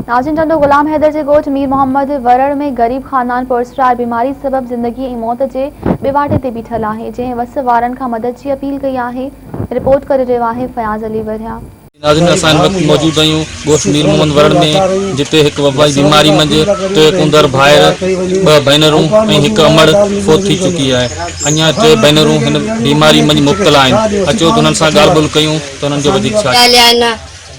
ناظرين ٽنڊو غلام حيدر جي ڳوٺ مير محمد ورڙ ۾ غريب خاندان پراسرار بيماري سبب زندگي ۽ موت جي ٻيواٽي تي بيٺل آهي جنهن وس وارن کان مدد جي اپيل ڪئي آهي رپورٽ ڪري رهيو آهي فياض علي ورهيا. ناظرين اسان هن وقت موجود آهيون ڳوٺ مير محمد ورڙ ۾ جتي هڪ وبائي بيماري منجهه ٽي ڪونڌر ڀائر، ٻه ڀينرون ۽ هڪ امڙ فوت ٿي چڪي آهي اڃا ٽي ڀينرون هن بيماري منجهه مبتلا آهن اچو ته انهن سان ڳالهه ٻولهه ڪيون ته انهن جو وڌيڪ ڇا هليا آهن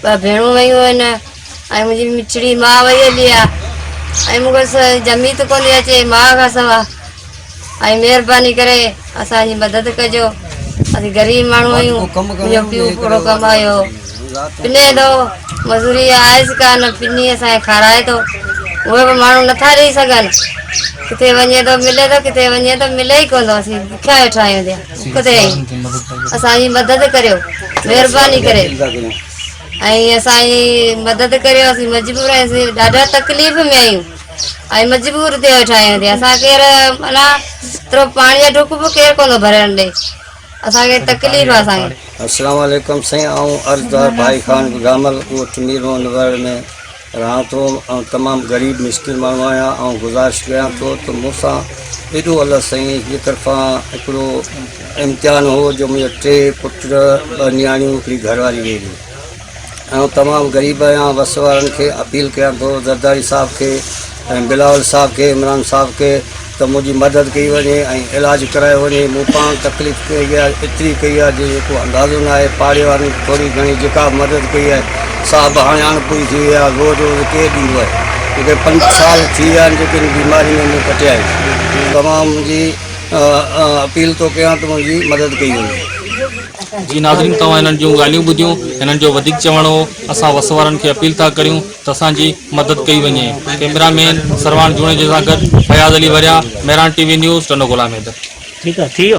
ٻه ڀيڻون ويون آهن ۽ منهنجي مٺڙي ماء وئي هلي آ ۽ مون کي جميت ڪونهي اچي ماء کان سوا ۽ مهرباني ڪري اسان جي مدد ڪجو اسين غريب ماڻهو آهيون منهنجو پيء پورو ڪمايو پني ٿو مزوري آهيس ڪانه پني اسان کي کارائي ٿو اهي به ماڻهو نٿا ڏيئي سگهن ڪٿي وڃي ٿو ملي ٿو ڪٿي وڃي ٿو ملي ئي ڪونه ٿو اسين بکيا ويٺا آهيون بک تي آهيون اسان جي مدد ڪريو مهرباني ڪري ۽ اسان جي مدد ڪريو اسين مجبور آهيون اسين ڏاڍا تڪليف ۾ آهيون ۽ مجبور ٿي ويٺا آهيون اسان ڪير معنيٰ ايترو پاڻي جو ڍڪ به ڪير ڪونه ٿو ڀرڻ ڏي اسان کي تڪليف آهي اسان کي. السلام عليڪم سائين آئون عرضدار ڀائي خان گامل ڳوٺ مير محمد ورڙ ۾ رهان ٿو آئون تمام غريب مسڪين ماڻهو آهيان آئون گذارش ڪيان ٿو ته مون سان ايڏو الله سائين جي طرفان هڪڙو امتحان هو جو منهنجا ٽي پٽ ٻه نياڻيون هڪڙي گهر واري ويهي رهي آئون تمام غريب آهيان وس وارن کي اپيل ڪيان ٿو زرداري صاحب کي ۽ بلاول صاحب کي عمران صاحب کي ته منهنجي مدد ڪئي وڃي ۽ علاج ڪرايو وڃي مون پاڻ تڪليف ڪئي آهي ايتري ڪئي آهي جنهن جو ڪو اندازو نه آهي پاڙي وارن ٿوري گهڻي جيڪا به مدد ڪئي آهي سا به هاڻي اڻ پوري ٿي وئي آهي روز روز ڪير ڏيندو آهي مون کي پنج سال ٿي ويا آهن جيڪي هن بيماري ۾ مون ڪٽيا آهن تمام منهنجي اپيل ٿو ڪيان ته منهنجي مدد ڪئي وڃي. جي ناظرين توهان هنن جون ڳالهيون ٻڌيون هنن جو وڌيڪ چوڻ هو اسان وس وارن کي اپيل ٿا ڪريون ته اسان جي مدد ڪئي وڃي ڪئميرا مين سرواڻ جوڻيجي سان گڏ Fayaz Ali Waryah Mehran T V news Tando Ghulam Haider. ٺيڪ آ ٿي ويو.